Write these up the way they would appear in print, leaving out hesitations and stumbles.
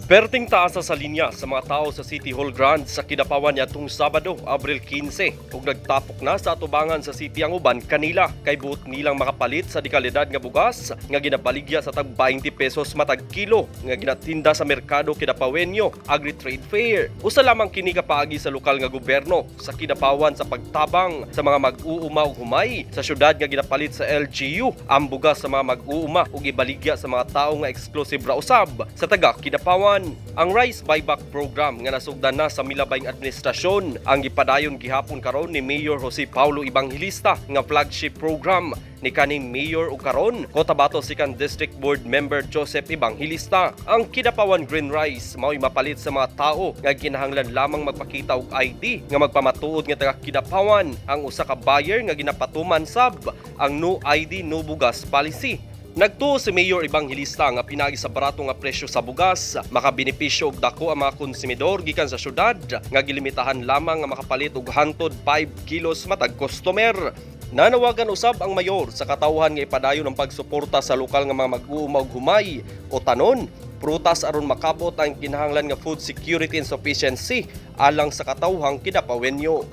Perting taasa sa linya sa mga tao sa City Hall Grand sa Kidapawan niadtong Sabado, Abril 15, ug nagtapok na sa atubangan sa city ang uban kanila kay buot nilang makapalit sa dekalidad nga bugas nga ginabaligya sa tag 20 pesos matag kilo nga ginatinda sa merkado Kidapawenyo Agri Trade Fair. Usa lamang kini ka paagi sa lokal nga gobyerno sa Kidapawan sa pagtabang sa mga mag-uuma ug humay sa syudad nga ginapalit sa LGU ang bugas sa mga mag-uuma ug ibaligya sa mga tawo nga exclusive ra usab sa taga Kidapawan. Ang rice buyback program nga nasugdan na sa milabayng administrasyon ang gipadayon gihapon karon ni Mayor Jose Paulo Evangelista nga flagship program ni kaning mayor ug karon Cotabato Second District Board Member Joseph Evangelista. Ang Kidapawan Green Rice mao'y mapalit sa mga tao nga kinahanglan lamang magpakita og ID nga magpamatuod nga taga Kidapawan ang usa ka buyer nga ginapatuman sab ang no ID, no bugas policy. Nagtuo si Mayor Evangelista nga pinaagi sa barato nga presyo sa bugas, makabenepisyo og dako ang mga konsumidor gikan sa syudad nga gilimitahan lamang nga makapalit og hantod 5 kilos matag customer. Nanawagan usab ang mayor sa katawhan nga ipadayon ang pagsuporta sa lokal nga mga mag-uuma og humay o tanon, prutas aron makabot ang kinahanglan nga food security and sufficiency alang sa katawhang Kidapawenyo.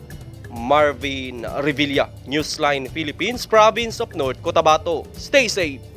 Marvin Revilla, Newsline Philippines, Province of North Cotabato. Stay safe!